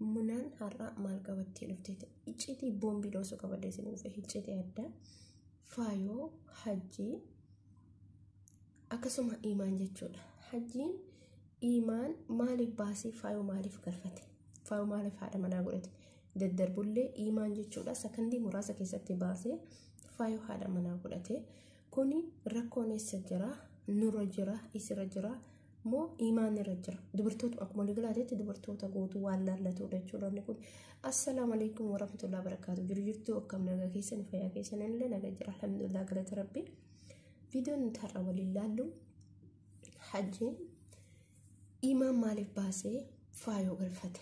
Munaan har'a maal qabattee dhufte? Icciitii boombii dhoosuu qabadde isin dhufe, icciitii addaa Faayoo, Hajjii akkasuma Imaan jechuudha. Hajjiin Imaan maaliif baasee Faayoo maaliif galfate? Faayoo maaliif haadha manaa godhate? Daddarbullee Imaan jechuudha sakandii muraasa keessatti baasee Faayoo haadha manaa godhate. Kuni rakkoon eessa jira? Nurra jira? Isirra jira? Moo Imaan irra jira? Dubartoota akkuma waliigalaatti dubartoota guutuu waan laallatudha jechuudha inni kun. Assalaamu alaikum warahmatullahi wabarakatuh. Jiru jirtuu, akkam nagaa keessan, fayyaa keessan? Illee nagaa jira, alhamdulillah, galata Rabbi. Viidiyoon nuti har'a waliin laallu Hajjiin Imaan maaliif baasee Faayoo galfate?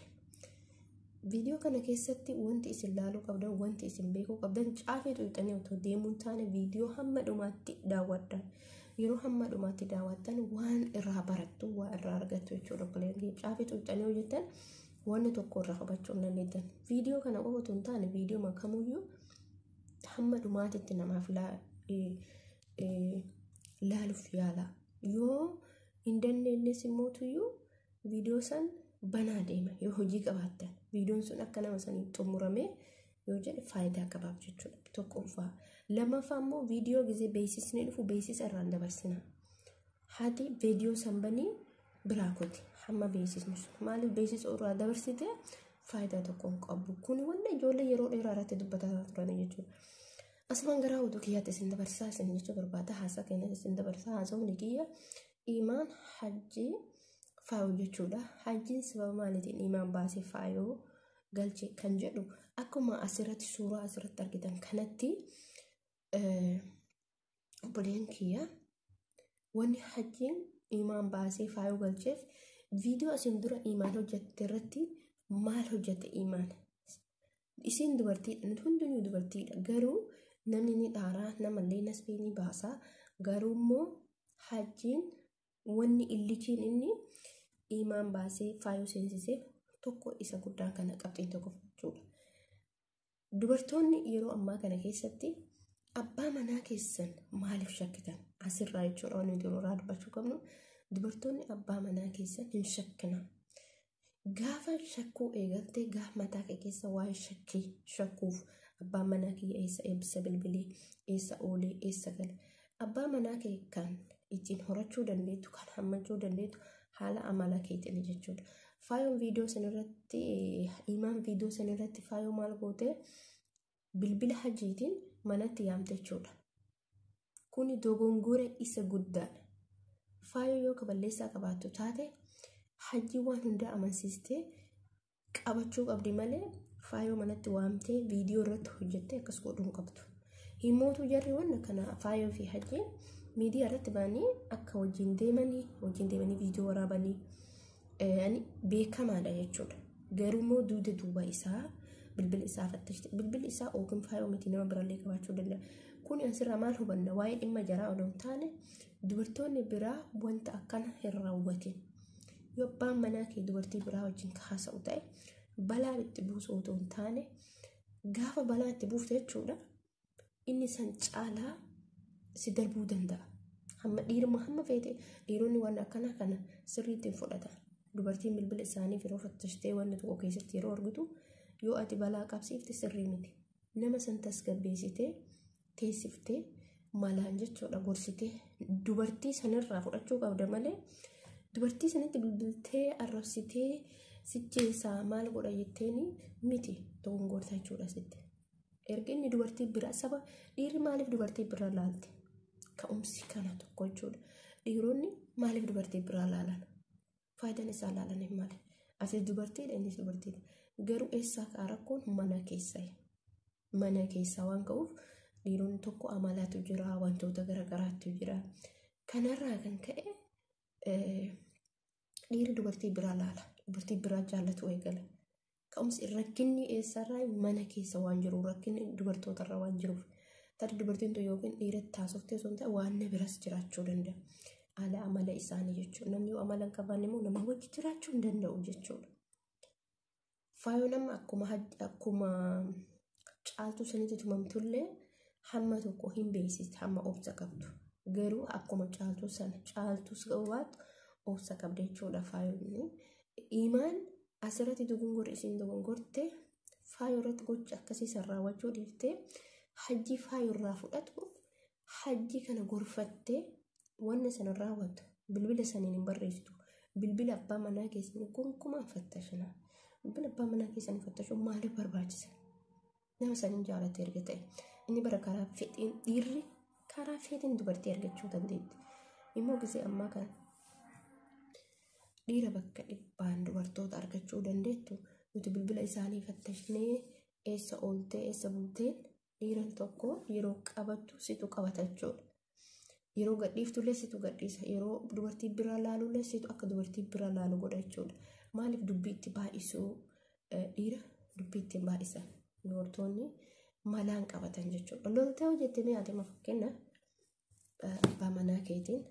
Viidiyoo kana keessatti wanti isin laaluu qabdan, wanti isin beekuu qabdan, caafii xuuxanii otoo deemuun taane viidiyoo hamma dhumaatti daawwadha. Yeroo hamma dhumaatti daawwattan waan irraa barattu, waan irraa argattu jechuudha. Obboleeyyan, caafii xuuxanii hojjetan wanni tokko irraa hubachuu hin dandeettan. Viidiyoo kana qofa otoo hin taane viidiyoo kamuyyuu hamma dhumaatitti namaaf laaluuf yaala. Yoo hin dandeenyes immoo tuyyuu viidiyoo san banaa deema, yoo hojii qabaattan viidiyoon sun akka nama sanii xumuramee yoo jedhe faayidaa qabaaf jechuudha. Tokkoffaa. Lammaffaa immoo viidiyoo gizee beeksisni dhufu beeksisa irraan dabarsina. Haati viidiyoo san banii biraa kuti hamma beeksisni sun, maaliif beeksisa irraa dabarsite faayidaa tokko hin qabu. Kuni wanna ijoollee yeroo dheeraa irratti dubbataa turan jechuudha. Asumaan gara oduu kiyyaatti isin dabarsaa isin jechuu barbaada. Haasaa keenya isin dabarsaa. Haasawni kiyya Imaan, Hajjii, Faayoo jechuudha. Hajjiin sababa maaliitiin Imaan baasee Faayoo galche kan jedhu akkuma asirratti suuraa asirratti argitan kanatti, obboleen kiyya, wanni Hajjiin Imaan baasee Faayoo galcheef viidiyoo asin dura Imaan hojjette irratti maal hojjette Imaan? Isiin dubartiidha. Nuti hundinuu dubartiidha. Garuu namni ni dhaaraa, namallee nasbii ni baasaa. Garuu immoo Hajjiin wanni illichiin inni Imaan baasee Faayoo seensisee tokko isa guddaan kana qabxiin tokko jechuudha. Dubartoonni yeroo ammaa kana keessatti abbaa manaa keessan maaliif shakkitan? Asirraa jechuudha wanni nuti irraa dubbachuu qabnu, dubartoonni abbaa manaa keessan hin shakkina. Gaafa shakkuu eegalte, gaafa mataa kee keessa waa'ee shakkii shakkuuf, abbaan manaa kiyya eessa eebbisa bilbilee, eessa oolee, eessa gala. Abbaa manaa kee kan ittiin horachuu dandeettu, kan hammachuu dandeettu haala amala keetiin jechuudha. Faayoon viidiyoo sanarratti, Imaan viidiyoo sanarratti Faayoo maal goote? Bilbila Hajjiitiin manatti yaamte jechuudha. Kuni dogongora isa guddaadha. Faayoo yoo kaballeessaa qabaattu taate Hajjii waan hundaa amansiistee qabachuu qabdi malee Faayoo manatti waamtee viidiyoo irratti hojjettee akkas godhuu hin qabdu. Himmootu jarri waan kana Faayoo fi Hajjiin miidiyaa irratti ba'anii akka wajjin deemanii viidiyoo waraabanii beekamaadha jechuudha. Garuu immoo duuda duuba isaa bilbila isaa fattashte, bilbilli isaa yookiin Faayoo miti, nama birallee qabaachuu danda'a. Kun asirraa maal hubanna? Waa'ee dhimma jaraa odoo hin taane dubartoonni biraa wanta akkana hin raawwatin. Yoo abbaan manaa kee dubartii biraa wajjin haasa'u ta'e balaa itti buusu otoo hin taane, gaafa balaa itti buufte jechuudha, inni san caalaa si darbuu danda'a. Hamma dhiiruma hamma feete dhiironni waan akkanaa kana sirriitti hin fudhatan. Dubartiin bilbila isaanii yeroo fattashtee wanni tokko keessatti yeroo argitu yoo ati balaa qabsiifte sirrii miti. Nama san tasgabbeessitee teessiftee malaan jechuudha gorsitee dubartii sanirraa fudhachuu qabda malee dubartii sanitti bilbiltee arrabsitee sicheessaa maal godha jetteeni miti, dogongorta jechuudha sitti. Erga inni dubartii biraa saba, dhiirri maaliif dubartii biraa laalte? Ka'umsi kana tokko jechuudha. Dhiironni maaliif dubartii biraa laalan? Faayidaan isaa laalaniif maali? Asis dubartiidha, innis dubartiidha. Garuu eessaa ka'a rakkoon? Mana keessaa. Mana keessaa waan ka'uuf dhiironni tokko amalaatu jira, wantoota garaagaraatu jira. Kanarraa kan ka'e dhiirri dubartii biraa laala. Dubartii biraa jaallatu eegala. Ka'umsi rakkinni eessarraa? Mana keessa waan jiruuf, rakkinni dubartootarra waan jiruuf. Tarii dubartiin tun yookiin dhiiratti taasoftee osoo hin ta'e waan biras jiraachuu danda'a. Haala amala isaanii jechuudha. Namni yoo amala hin qabaanne immoo nama wajji jiraachuu hin danda'u jechuudha. Faayoon amma akkuma Caaltuu sanitti tumamtullee hamma tokko hin beeksiste, hamma obsa qabdu. Garuu akkuma Caaltuu sana, Caaltuus qabaattu obsa qabda jechuudha Faayoon. Imaan Asirratti dogongorri isiin dogongorte faayoo irratti gocha akkasii san raawwachuu dhiiftee hajjii faayoo irraa fudhatuuf hajjii kana gorfattee wanna sana raawwattu bilbila saniin hin barreessitu. Bilbila abbaa manaa keessanii gonkumaan fattashina. Bilbila abbaa manaa keessanii fattashuun maaliif barbaachisa? Nama saniin jaalatte erga ta'e inni bara karaa fedhiin dhiirri karaa fedhiin dubartii argachuu dandeetti. Immoo gisee ammaa kana dhiira bakka dhibbaan dubartoota argachuu dandeettu nuti bilbila isaanii fattashnee eessa ooltee eessa bulteen dhiira tokko yeroo qabattu situ qabata jechuudha. Yeroo gadhiiftullee situ gadhiisa. Yeroo dubartii biraa laalullee situ akka dubartii biraa laalu godha jechuudha. Maaliif dubbii itti baay'isuu dhiira dubbii ittiin baay'isan dubartoonni malaan qabatan jechuudha. Loltee hojjettee mee ati fakkeenya abbaa manaa keetiin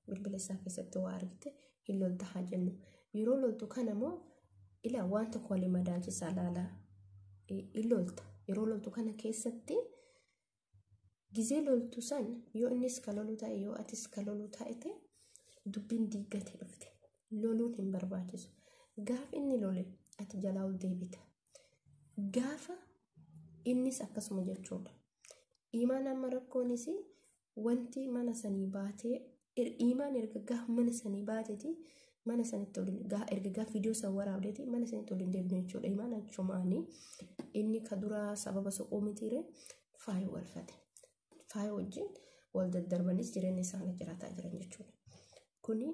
bilbila isaa keessatti waa argite hin lolta haa jennu. Yeroo loltu kana immoo ilaa waan tokko waliin madaalchisaa laalaa hin lolta. Yeroo loltu kana keessatti gizee loltu san yoo innis ka lolu ta'e yoo atis ka lolu ta'e dubbiin diiggate dhufte. Loluun hin barbaachisu. Gaafa inni lole ati jalaa ol deebita. Gaafa innis akkasuma jechuudha. Imaan amma rakkoonis wanti mana sanii baatee imaan erga gaafa mana sanii baateeti mana sanitti ol erga gaafa viidiyoo san waraabdeeti mana sanitti ol hin deebine jechuudha. Imaan achumaanii inni ka duraa sababa soquu mitiire faaya walfate. Faaya wajjin wal daddarbanis jireenya isaanii jiraataa jiran jechuudha. Kuni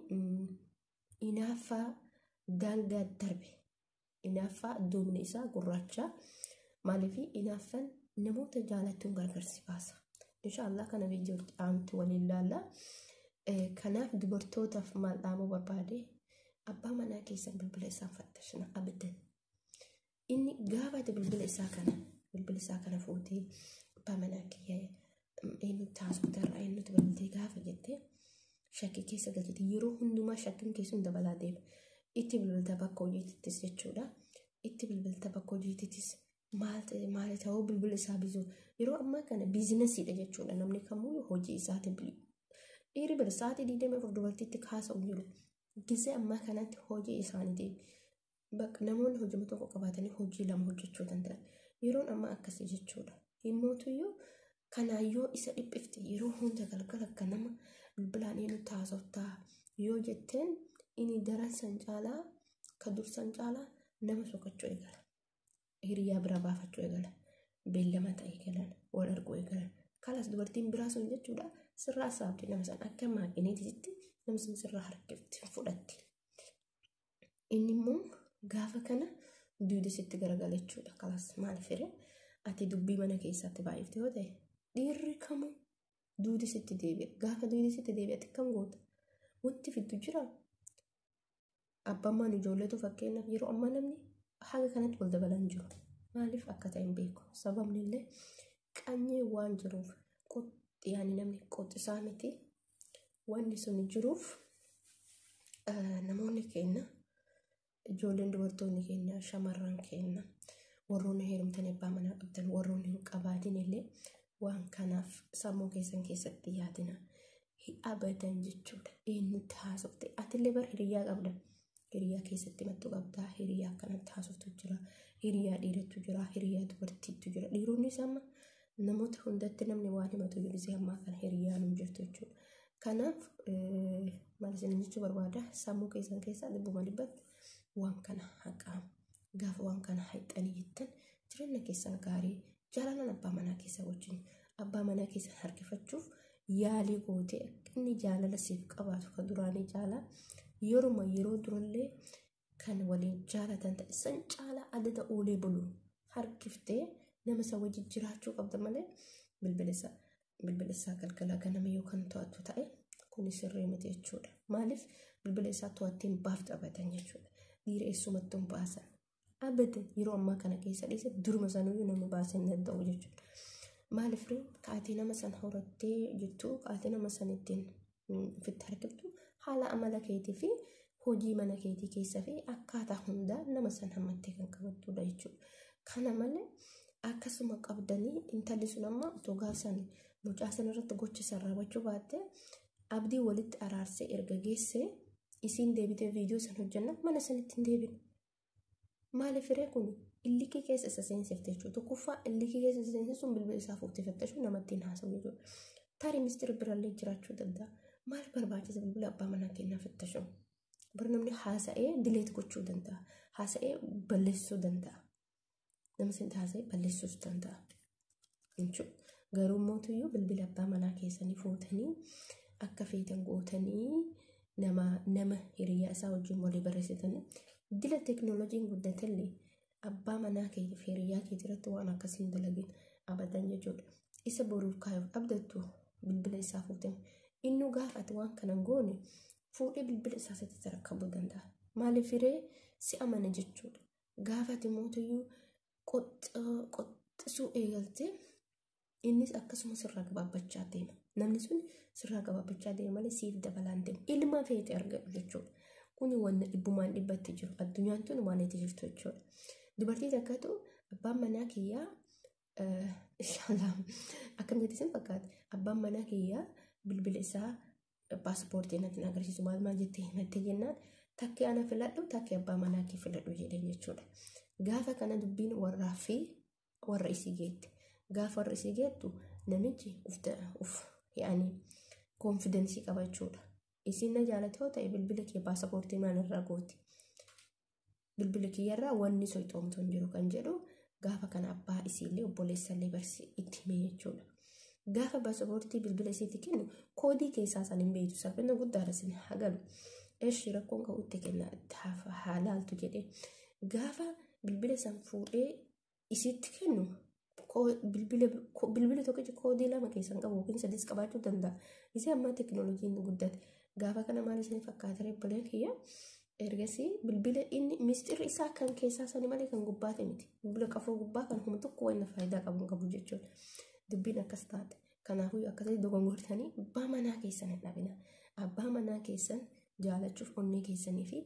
inaaffaa daangaa darbe. Inaaffaa duubni isaa gurraacha. Maaliif inaaffaan namoota jaalattuun gargar si baasa. Inshaallah kana viidiyootti aantu waliin ilaalla. Kanaaf dubartootaaf maal dhaamuu barbaade abbaa manaa keessan bilbila isaa fattashina abiddan. Inni gaafa ati bilbila isaa kana fuutee abbaa manaa kiyya eenyutti haasofte irraa eenyutti bilbiltee gaafa jettee shakkii keessa galchite yeroo hundumaa shakkiin keessuun dabalaa deema. Itti bilbilta bakka hojiittis jechuudha. Itti bilbilta bakka hojiittis maal ta'e maal ta'uu bilbila isaa biizuu yeroo ammaa kana biizinasiidha jechuudha. Namni kamuu hojii isaatiin dhiirri bira sa'aatii 24 dubartiitti kaasa'u jiru. Gizee ammaa kanatti hojii isaaniitiin bakka namoonni hojii tokko qabaatanii hojii lama hojjechuu danda'an. Yeroon ammaa akkasii jechuudha. Himmootuyyuu kanaayyoo isa dhiphifte yeroo hunda galgala akka nama bilbilaan eenyutti haasoftaa yoo jetteen inni daran san caalaa ka dursan caalaa nama sokachuu eegala. Hiriyaa bira baafachuu eegala. Beellama ta'e galan wal arguu eegalan. Kalas dubartiin biraa sun jechuudha sirraa saabdi nama san akka maaqineetitti nama sun sirraa harkifti fudhatti. Inni immoo gaafa kana duuda sitti garagala jechuudha. Kalas maal fire ati dubbii mana keessatti baay'ifte yoo ta'e dhiirri kamuu duudi sitti deebi'a. Gaafa duudi sitti deebi'a ati kam goota? Wanti fiddu jira. Abbaan ijoolleetu fakkeenyaaf yeroo ammaa namni haga kanatti wal dabalan jiru. Maaliif akka ta'e hin beeku. Sababni illee qanyee waan jiruuf yaani namni qoxisaa miti. Wanni sun jiruuf namoonni keenya ijoolleen dubartoonni keenya shamarran keenya warroonni heerumtan abbaa manaa qabdan warroonni hin qabaatin illee waan kanaaf sammuu keessan keessatti yaadina. Abadan jechuudha. Eenyutti haasofte? Atillee bar hiriyaa qabda. Hiriyaa keessatti mattu qabda. Hiriyaa akkanatti haasoftu jira. Hiriyaa dhiirattu jira. Hiriyaa dubartiitu jira. Dhiironnis amma namoota hundatti namni waan himatu jiru ammaa kana hiriyaan hin jirtu jechuudha. Kanaaf maal isin jechuu barbaada? Sammuu keessan keessaa dhibbuma dhibbatti waan kana haqaa. Gaafa waan kana haqxanii jettan jireenya keessan gaarii jaalalaan abbaa manaa keessa wajjin abbaa manaa keessan harkifachuuf yaalii gootee inni jaalala siif qabaatu kan duraanii jaalaa yeruma yeroo durallee kan waliin jaalatan ta'e san caalaa adda oolee bulu harkiftee nama isa wajjin jiraachuu qabda malee bilbila isaa galgala ganama yoo kan to'attu ta'e kun sirrii miti jechuudha. Maaliif bilbila isaa to'attee hin baaftu abadan jechuudha. Dhiira eessumattuu hin baasan. Abadan yeroo ammaa kana keessa dhiise duruma sanuyyuu nama baasee hin danda'u jechuudha. Maaliif kaatee nama san horattee jirtu kaatee nama san ittiin ofitti harkiftu haala amala keetii fi hojii mana keetii keessa fi akkaataa hundaa nama san hammattee kan qabattudha jechuudha. Kana malee akkasuma qabdanii intalli sun amma otoo gaafsan mucaa sana irratti gocha san raawwachuu baatte abdii walitti araarsee erga geesse isiin deebitee viidiyoo san hojjanna mana sanitti hin deebine. Maaliif firee kun illikii keessa isa seensifte jechuudha. Tokkoffaa illikii keessa isa seensisuun bilbila isaa fuutee fattashuu namatti hin haasa'u jechuudha. Tarii mistira birallee jiraachuu danda'a. Maal barbaachisa bilbila abbaa manaa keenyaa fattashuun? Bara namni haasa'ee dileet gochuu danda'a. Haasa'ee balleessuu danda'a. Namni isin haasa'ee balleessuus danda'a. Jechuudha. Garuu mootuyyuu bilbila abbaa manaa keessanii fuutanii akka feetan gootanii nama hiriyaa isaa wajjin walii barreessitanii dila teekinooloojiin guddatellee abbaa manaa keetiif hiriyaa keetii irratti waan akkasii hin dalagin abadan jechuudha. Isa boruuf kaayuuf abdattu bilbila isaa fuutee innuu gaafa ati waan kana goone fuudhee bilbila isaa sitti tarakkabuu danda'a. Maaliif hiree si amana jechuudha. Gaafa ati mootuyyuu qoxxisuu eegaltee innis akkasuma sirraa gabaabbachaa deema. Namni sun sirraa gabaabbachaa deema malee siif dabalaan deema. Ilma feete argatu jechuudha. Kuni wanna dhibbumaan dhibbatti jiru. Addunyaan tun waan itti jirtu jechuudha. Dubartii takkatu abbaan manaa kiyyaa inshallah akkam jetti isin fakkaata. Abbaan manaa kiyyaa bilbila isaa paaspoortii natti agarsiisu maal maal jettee himattee jennaan takkee ana filadhu takkee abbaa manaa kee filadhu jedheen jechuudha. Gaafa kana dubbiin warraa fi warra isii geette. Gaafa warra isii geettu namichi uf yaani koonfidensii qaba jechuudha. Isiin na jaalate yoo ta'e bilbila kee paaspoortii maalirraa gooti. Bilbila kiyyarraa wanni soixoomtu hin jiru kan jedhu gaafa kana abbaa isiillee obboleessallee barsi itti hime jechuudha. Gaafa paaspoortii bilbila isiitti kennu koodii keessaa san hin beektu salphina guddaadha sin hagalu. Eshi rakkoon qabu itti kenna haa laaltu jedhee gaafa bilbila san fuudhee isiitti kennu bilbila tokkichi koodii lama keessan qabu yookiin sadis qabaachuu danda'a. Isii ammaa teekinooloojiin guddate. Gaafa kana maal isin fakkaata obboleen kiyya ergasii bilbila inni misxirri isaa kan keessaa sanii malee kan gubbaati miti. Bilbila qafoo gubbaa kan humna tokko waan faayidaa qabu hin qabu jechuudha. Dubbiin akkas taate. Kanaafuu akkasii dogongortanii abbaa manaa keessan hin dhabina. Abbaa manaa keessan jaalachuuf onnee keessanii fi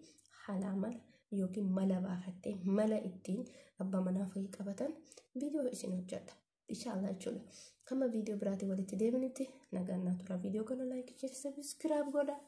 halaa mala yookiin mala baafattee mala ittiin abbaa manaa ofii qabatan viidiyoo isin hojjedha. Inshallah jechuudha. Hamma viidiyoo biraatiin walitti deebinutti nagaan naa tura. Viidiyoo kana laayikii, sheer, sabiskiraayib godhaa.